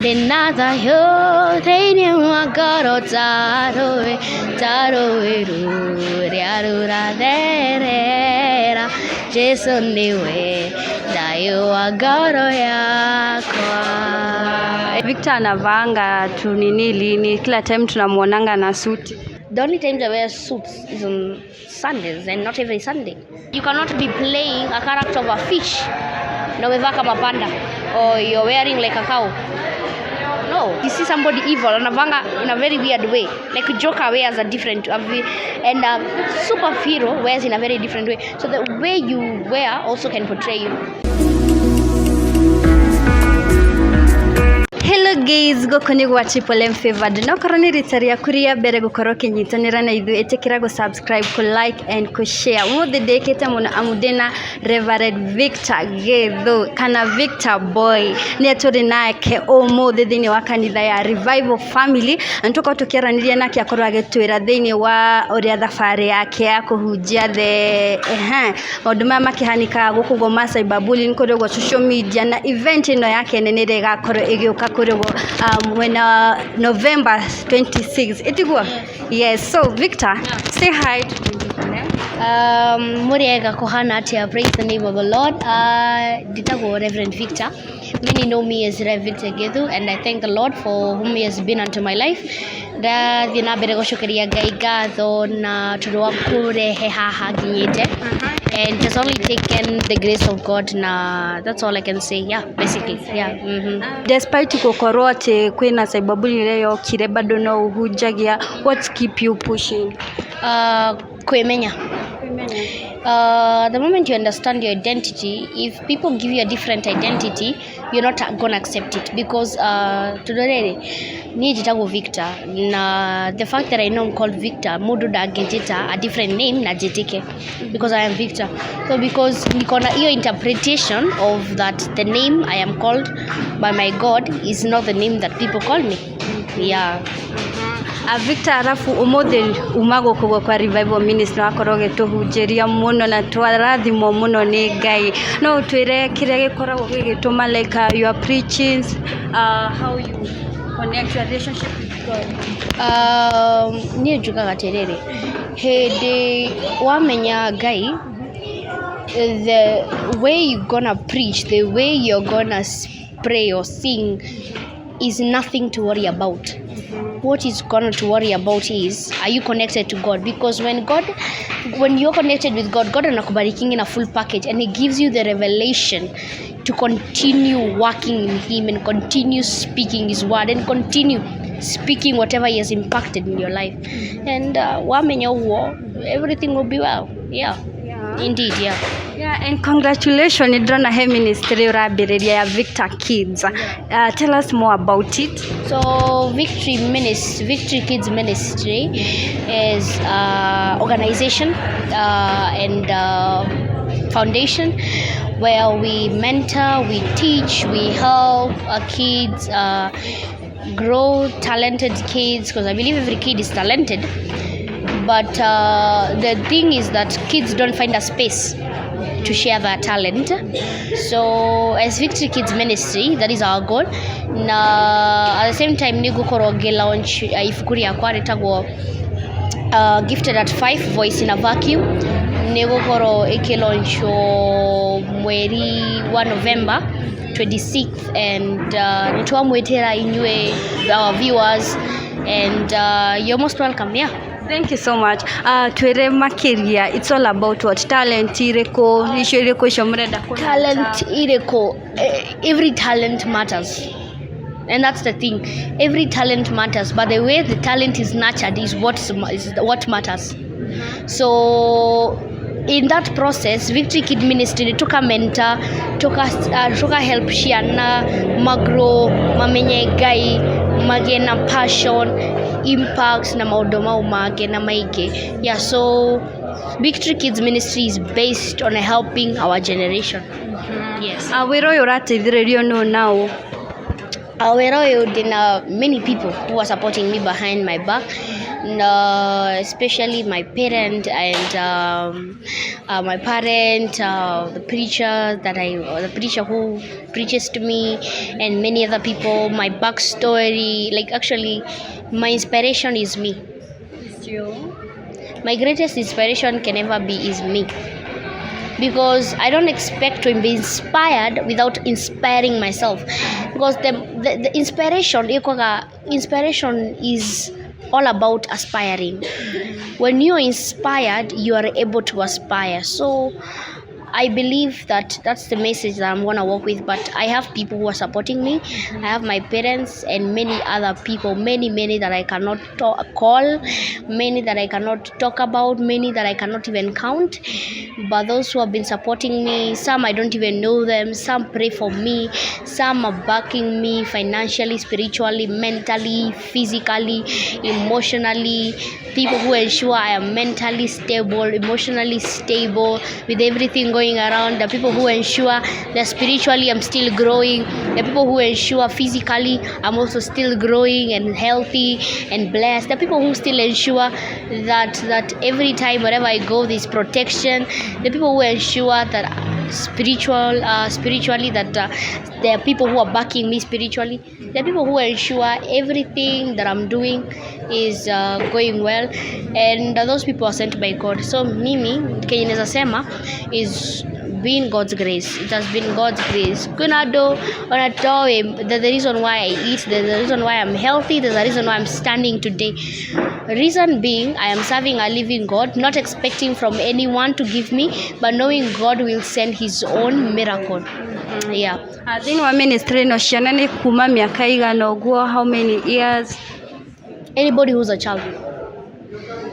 Denada yo Tainia Magaro Taro Riarura Derera Jason Niwe Dayo Agaro Yakwa. Victor anavanga tu nini kila time tunamuonanga na suti. The only times I wear suits is on Sundays and not every Sunday. You cannot be playing a character of a fish na umevaa kama panda or you're wearing like a cow. No, you see somebody evil anavanga in a very weird way. Like Joker wears a different and superhero wears in a very different way. So the way you wear also can portray you. Hello guys, goko ni gwa Triple M favored. No koroni ritaria kuria bere gukoro kinyitanira na ithu etekira go subscribe, ko like and ko share. Muthe dekete muno amudena Reverend Victor Githu kana Victor boy. Ni aturi nake omuthe thini wa kanitha ya Revival Family. Antoka tukiraniria nake akorwo agitwira thini wa uria thabari yake ya kuhunjia the maundu maya makihanika guku go Masai Babuli nko go social media na event ino yake nene gakorwo igiuka when November 26. Itigwa? Yes. So Victor, say hi to Muriega kohana atia, praise the name of the Lord. Ditago Reverend Victor. Many know me as Reverend Victor Githu, and I thank the Lord for whom He has been unto my life. Da dina berego shukiria gaigatho na turuwa kure hehaha ginyite. And it has only taken the grace of God. Na that's all I can say. Yeah, basically. Yeah. Despite kukorwo ati kwina saibabuli leo kire bado no uhujagia, what keep you pushing? Kwemenya. The moment you understand your identity, if people give you a different identity, you're not going to accept it, because today ni jitago Victor na the fact that I know I'm called Victor, mudu da gejita a different name na jetike because I am Victor. So because nikona hiyo interpretation of that the name I am called by my God is not the name that people call me. Yeah. Victor arafu umothe umago kugwa kwa Revival Ministry wakoroge tuhujeria muno na twarathimo muno ni Ngai. No twire kiria gikoragwo gigituma like your preachings, how you connect your relationship with God. Ni jukaga terere hede wamenya Ngai, the way you gonna preach, the way you're gonna pray or sing is nothing to worry about. What is going to worry about is, are you connected to God? Because when you're connected with God, God anakubariki in a full package, and He gives you the revelation to continue working in Him and continue speaking His word and continue speaking whatever He has impacted in your life. And everything will be well. Yeah. Indeed, yeah. Yeah, and congratulations, Idrona He Ministry Urabiriria ya Victor Kids. Tell us more about it. So Victory Kids Ministry is organization and foundation where we mentor, we teach, we help kids grow talented kids, because I believe every kid is talented. But the thing is that kids don't find a space to share their talent. So as Victory Kids Ministry, that is our goal. Na at the same time nigukoroge launch ifukuri yakwa retagwo Gifted at 5 Voice in a Vacuum. Nigukoro eke launch mweri wa November 26th, and nitwamwetera inywe our viewers, and you're most welcome. Yeah. Thank you so much. Twere makiria, it's all about what? Talent ireko, isho ireko isho mreda kuna. Talent ireko, every talent matters. And that's the thing. Every talent matters, but the way the talent is nurtured is what matters. So in that process, Victory Kid Ministry took a mentor, took a help shiana magro mamenye Ngai magena passion impacts na maudoma umage na maige. Yeah, so Victory Kids Ministry is based on helping our generation. Yes. Wero yorateithirerio no now. There are many people who are supporting me behind my back. especially my parent and the preacher who preaches to me, and many other people. My backstory, like actually, my inspiration is me. My greatest inspiration can ever be is me, because I don't expect to be inspired without inspiring myself, because the inspiration is all about aspiring. When you're inspired, you are able to aspire. So I believe that that's the message that I'm going to work with. But I have people who are supporting me. I have my parents and many other people, many that I cannot call, many that I cannot talk about, many that I cannot even count. But those who have been supporting me, some I don't even know them, some pray for me, some are backing me financially, spiritually, mentally, physically, emotionally. People who ensure I am mentally stable, emotionally stable, with everything going around. The people who ensure that spiritually I'm still growing. The people who ensure physically I'm also still growing and healthy and blessed. The people who still ensure that every time wherever I go there's protection. The people who ensure that spiritually that there are people who are backing me spiritually. There are people who ensure everything that I'm doing is going well, and those people are sent by God. So mimi kenye naweza sema is been God's grace. It has been God's grace. Kunado onatoe, the reason why I eat, the reason why I'm healthy, there's a reason why I'm standing today. Reason being, I am serving a living God, not expecting from anyone to give me, but knowing God will send His own miracle. Yeah. Then what ministry no shanani kuma miaka igana oguo, how many years? Anybody who's a child.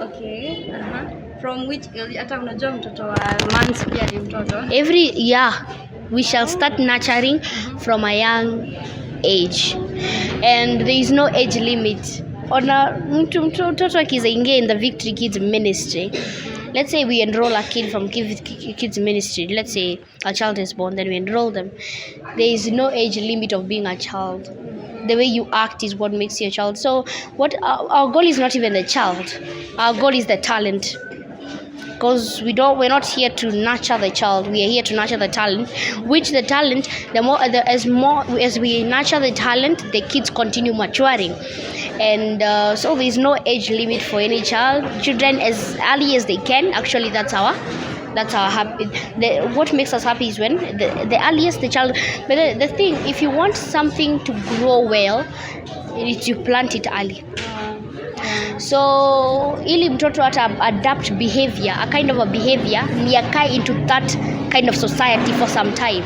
Okay. From which hata unajua mtoto wa months pia ni mtoto. Every year we shall start nurturing from a young age, and there is no age limit. Ona mtoto akizaingia in the Victory Kids ministry, let's say we enroll a kid from kids ministry, let's say a child is born, then we enroll them. There is no age limit of being a child. The way you act is what makes you a child. So what our goal is not even the child, our goal is the talent, because we're not here to nurture the child, we are here to nurture the talent, which the talent, as we nurture the talent, the kids continue maturing. And so there's no age limit for any children as early as they can. Actually, that's our happy. What makes us happy is when the earliest the child. But the thing, if you want something to grow well, you plant it early. So ili mtoto adapt behavior, a kind of a behavior, ni akae into that kind of society for some time.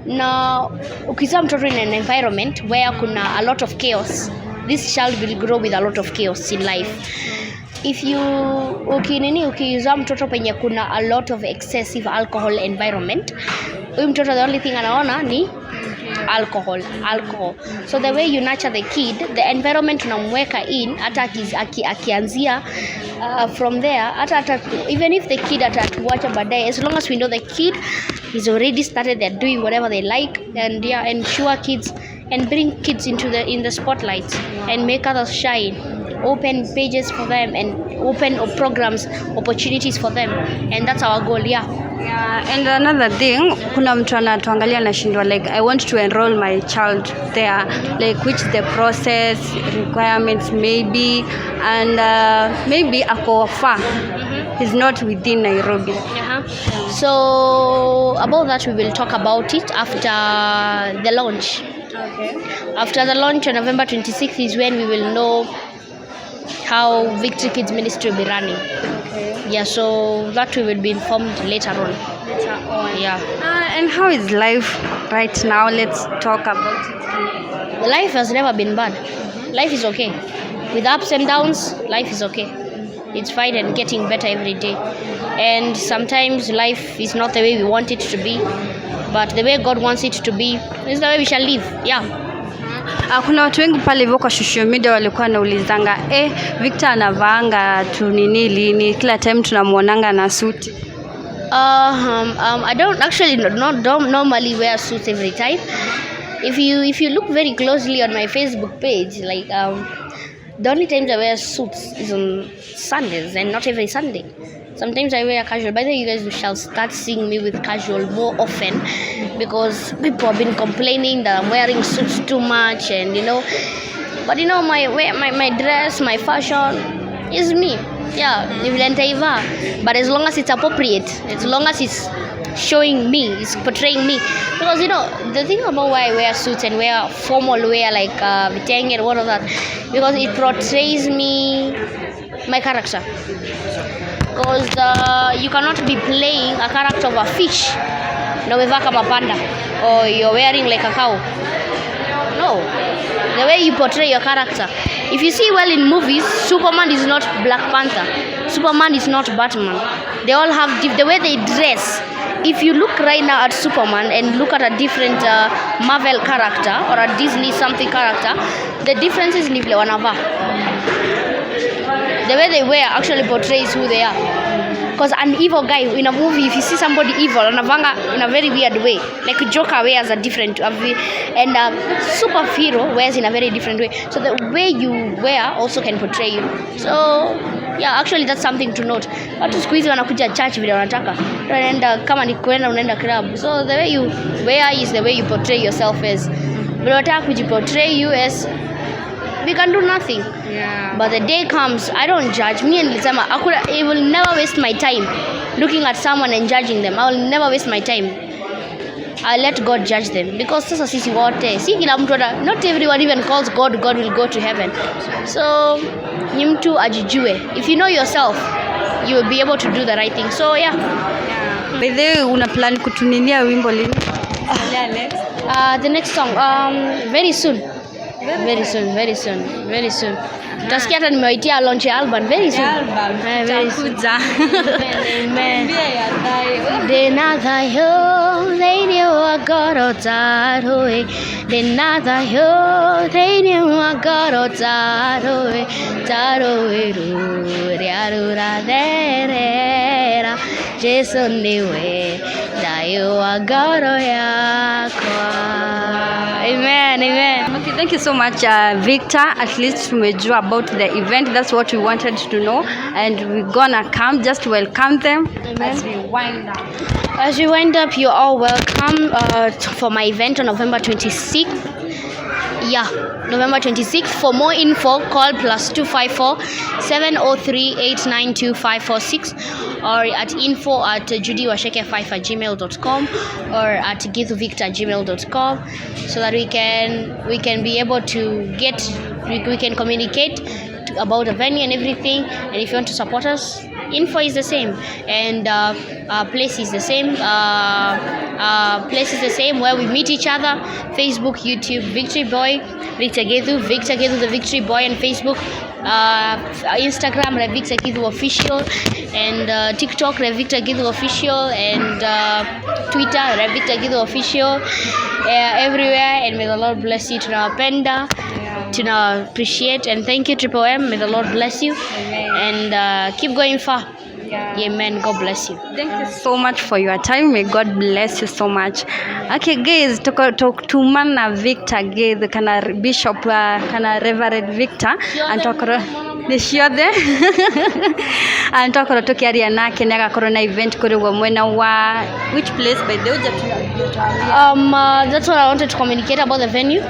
Now ukizaa mtoto in an environment where kuna a lot of chaos, this child will grow with a lot of chaos in life. If you ukizaa mtoto penye kuna a lot of excessive alcohol environment, huyu mtoto the only thing anaona ni alcohol. So the way you nurture the kid, the environment unamweka in, hata akianzia from there, hata even if the kid atatuacha baadaye, as long as we know the kid is already started, they're doing whatever they like, and ensure kids and bring kids in the spotlight and make others shine, open pages for them and open programs, opportunities for them, and that's our goal. Yeah, and another thing, kuna mtu anatuangalia anashindwa, like I want to enroll my child there, like which the process requirements maybe, and maybe ako far, is not within Nairobi. So about that we will talk about it after the launch. Okay. After the launch on November 26th is when we will know how Victory Kids Ministry will be running. Okay. Yeah, so that we will be informed later on. Yeah. And how is life right now? Let's talk about it. Life has never been bad. Life is okay. With ups and downs, life is okay. It's fine and getting better every day. And sometimes life is not the way we want it to be, but the way God wants it to be is the way we shall live. Yeah. Kuna watu wengi pale hivyo kwa social media walikuwa naulizanga Victor anavaanga tu nini lini, kila time tunamuonanga na suit. I don't actually don't normally wear suits every time. If you look very closely on my Facebook page, like The only times I wear suits is on Sundays, and not every Sunday. Sometimes I wear casual. By the way, you guys shall start seeing me with casual more often, because people have been complaining that I'm wearing suits too much, and But my dress, my fashion is me. Yeah, but as long as it's appropriate, as long as it's showing me, it's portraying me. Because the thing about why I wear suits and wear formal wear like vitenge and all of that, because it portrays me, my character. Because you cannot be playing a character of a fish na umevaa kama panda, or you're wearing like a cow. No, the way you portray your character. If you see well in movies, Superman is not Black Panther, Superman is not Batman. They all have the way they dress. If you look right now at Superman and look at a different Marvel character or a Disney something character, the difference is ni vile wanavaa. The way they wear actually portrays who they are. Because an evil guy in a movie, if you see somebody evil, anavanga in a very weird way. Like Joker wears a different and superhero wears in a very different way. So the way you wear also can portray you. So yeah, actually that's something to note. Watu siku hizi wanakuja church vile wanataka. Unaenda kama ni kwenda unaenda club. So the way you wear is the way you portray yourself as. Vile wanataka kujiportray you as, we can do nothing. Yeah. But the day comes, I don't judge. Me and Lizama, I will never waste my time looking at someone and judging them. I will never waste my time. I let God judge them. Because sasa sisi wote, si kila mtu, not everyone even calls God, God will go to heaven. So, ni mtu ajijue. If you know yourself, you will be able to do the right thing. So, yeah. By the way, una plan kutuninia wimbo lini? The next song, very soon. Very soon. Utasikia hata nimewaitia launch album very soon. Very soon. Amen. De nada yo they agora taro. De nada yo they agora taro. Taro eru riarura derera. Jesus niwe dayo agora yakwa. Amen. Okay, thank you so much, Victor. At least tumejua about the event. That's what we wanted to know, and we're gonna come just to welcome them. Amen. As we wind up. As we wind up, you're all welcome for my event on November 26th. Yeah, November 26th. For more info, call +254 703 892 546 or at info@judiwasheke5@gmail.com or at githuvictor@gmail.com, so that we can be able to we can communicate about the venue and everything. And if you want to support us, info is the same, and place is the same. Place is the same where we meet each other. Facebook, YouTube, Victory Boy, Victor Githu the Victory Boy on Facebook. Instagram, Victor Githu Official, and TikTok, Victor Githu Official, and Twitter, Victor Githu Official. Everywhere, and may the Lord bless you. Tunawapenda, appreciate, and thank you, Triple M. May the Lord bless you. Amen. And keep going far. Yeah. Amen. God bless you. Thank you so much for your time. May God bless you so much. Okay, guys, talk to mana Victor guys, kana Bishop, kana Reverend Victor, and talk nishiothe and talk tokiaria nake nagakorwo na event kuri gwa mwena wa which place by the way. That's what I wanted to communicate about the venue.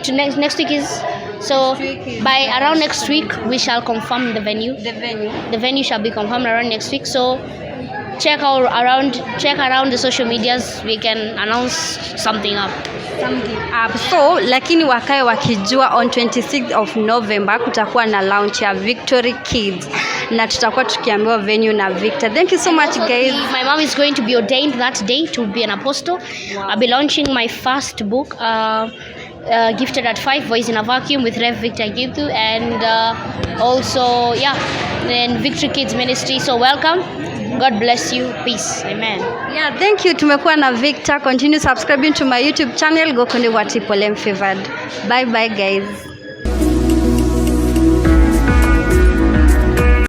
To next week is. So by around next week we shall confirm the venue. The venue shall be confirmed around next week. So check around the social medias. We can announce something up. So lakini wakae wakijua on 26th of November kutakuwa na launch ya Victory Kids na tutakuwa tukiambiwa venue na Victor. Thank you so much, guys. My mom is going to be ordained that day to be an apostle. Wow. I'll be launching my first book, Gifted at 5, Voice in a Vacuum, with Rev Victor Githu, and also and Victory Kids Ministry. So welcome. God bless you. Peace. Amen. Yeah, thank you. Tumekuwa na Victor. Continue subscribing to my YouTube channel. Go kunde wa Triple M Favored. Bye bye, guys.